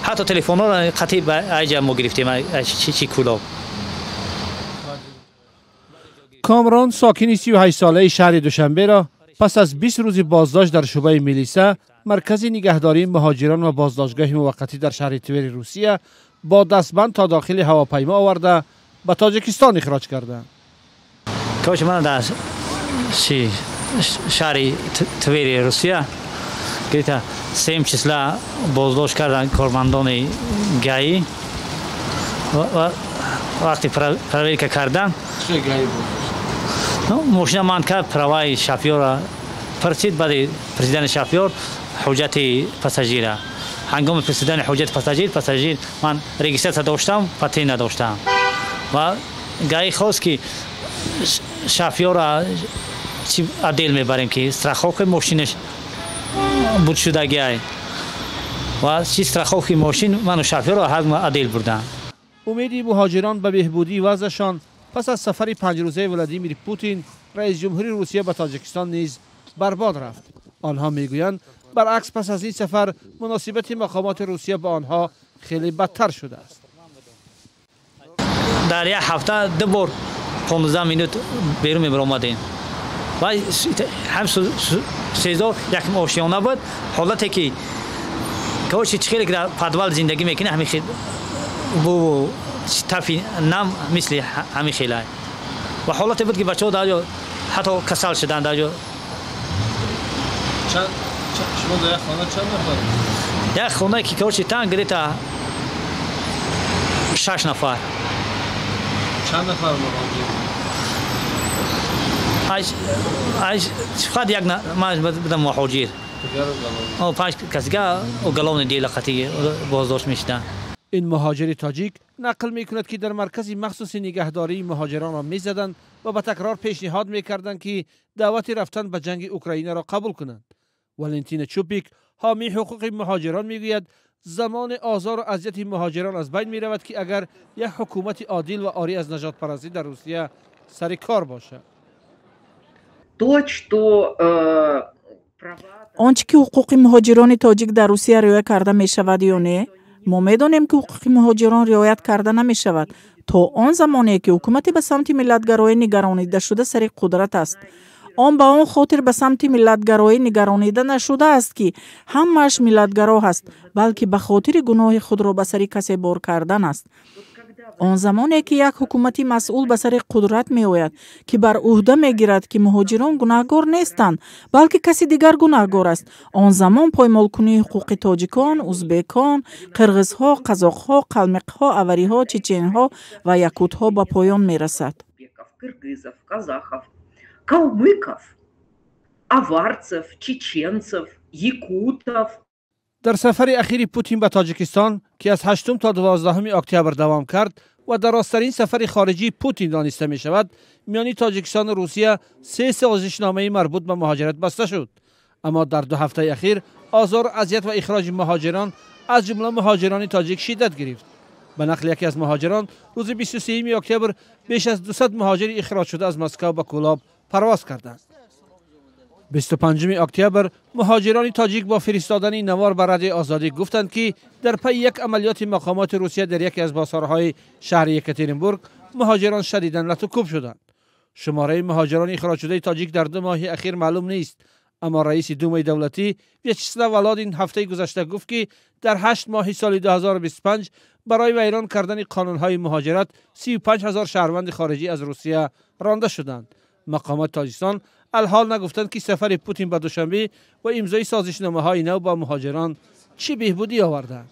Ҳатто телефонҳоро қатъи ба айҷа мо гирифтем, чи Кӯлоб. Камрон, сокини 38 солаи шаҳри Душанберо пас аз 20 рӯзи боздошт дар шӯъбаи милиса, маркази нигаҳдории муҳоҷирон ва боздоштгоҳи муваққатӣ дар шаҳри Твери Русия, бо дастбанд то дохили ҳавопаймо оварда, ба Тоҷикистон ихроҷ карданд. Короче, мана дар шаҳри Твери Русия где-то сеюм числа боздошт карданд кормандони ГАИ. Вақте проверка кардан, мошина ман кард, праваи шофёра пурсид. Баъди пурсидани шофёр ҳуҷҷати пассажира, ҳангоми пурсидани ҳуҷҷати пассажир, ман регистрация доштам, патент надоштам. Ва ГАИ хост, ки шофёра чи отдел мебарем, ки страховкаи мошинаш буд шудагиай ва чи страховкаи мошин. Ману шофёро ҳар отдел бурдам. Умеди муҳоҷирон ба беҳбудии вазъашон пас аз сафари 5 рӯзаи Владимир Путин, раиси ҷумҳури Русия, ба Тоҷикистон низ барбод рафт. Онҳо мегӯянд, баръакс, пас аз ин сафар муносибати мақомоти Русия бо онҳо хеле бадтар шудааст. Дар як ҳафта ду бор 15 минут берун мебаромадем ва ҳам сезо як ошиёна буд. Ҳолате ки, короче, чӣ хеле ки дар подвал зиндагӣ мекунӣ, ҳамин хел бу тафи нам, мисли ҳамин хела. Ва ҳолате буд, ки бачаҳо дар ҷо ҳатто касал шуданд дар ҷо. Шумо дар як хона чанд нафар? Як хонае ки, короче, тан где-то шаш нафар. Чанд нафар муҳоҷир? Фақат як ман будам муҳоҷир, панҷ касига уголовный дела қатӣ боздошт мешуданд. Ин муҳоҷири тоҷик нақл мекунад, ки дар маркази махсуси нигаҳдории муҳоҷиронро мезаданд ва ба такрор пешниҳод мекарданд, ки даъвати рафтан ба ҷанги Украинаро қабул кунанд. Валентина Чупик, ҳомии ҳуқуқи муҳоҷирон, мегӯяд, замони озору азияти муҳоҷирон аз байн меравад, ки агар як ҳукумати одил ва орӣ аз нажодпарастӣ дар Русия сари кор бошад. То, что Он чӣ ки ҳуқуқи муҳоҷирони тоҷик дар Русия риоя карда мешавад ё не, мо медонем, ки ҳуқуқи муҳоҷирон риоят карда намешавад то он замоне, ки ҳукумате ба самти миллатгароӣ нигаронидашуда сари қудрат аст. Он ба он хотир ба самти миллатгароӣ нигаронида нашудааст, ки ҳамааш миллатгаро ҳаст, балки ба хотири гуноҳи худро ба сари касе бор кардан аст. Он замоне ки як ҳукумати масъул ба сари қудрат меояд, ки бар ӯҳда мегирад, ки муҳоҷирон гунаҳгор нестанд, балки каси дигар гунаҳгор аст, он замон поймолкунии ҳуқуқи тоҷикон, узбекон, қирғизҳо, қазоқҳо, қалмиқҳо, авариҳо, чеченҳо ва якутҳо ба поён мерасад. Кыргызов, казахов, калмыков, аварцев, чеченцев, якутов. Дар сафари ахири Путин ба Тоҷикистон, ки аз 8 то 12 октябр давом кард ва дарозтарин сафари хориҷии Путин дониста мешавад, миёни Тоҷикистону Русия се созишномаи марбут ба муҳоҷират баста шуд. Аммо дар 2 ҳафтаи ахир озору азият ва ихроҷи муҳоҷирон, аз ҷумла муҳоҷирони тоҷик, шиддат гирифт. Ба нақли яке аз муҳоҷирон, рӯзи 23 октябр беш аз 200 муҳоҷири ихроҷшуда аз Москав ба Кӯлоб парвоз карданд. 25 октябр муҳоҷирони тоҷик бо фиристодани навор ба Радиои Озодӣ гуфтанд, ки дар пайи як амалиёти мақомоти Русия дар яке аз бозорҳои шаҳри Екатеринбург муҳоҷирон шадидан латукӯб шуданд. Шумораи муҳоҷирони ихроҷшудаи тоҷик дар 2 моҳи ахир маълум нест, аммо раиси Думаи давлатӣ Вячеслав Володин ҳафтаи гузашта гуфт, ки дар 8 моҳи соли 2025 барои вайрон кардани қонунҳои муҳоҷират 35 ҳазор шаҳрванди хориҷӣ аз Русия ронда шуданд. Мақомоти Тоҷикистон алҳол нагуфтанд, ки сафари Путин ба Душанбе ва имзои созишномаҳои нав бо муҳоҷирон чӣ беҳбудӣ оварданд.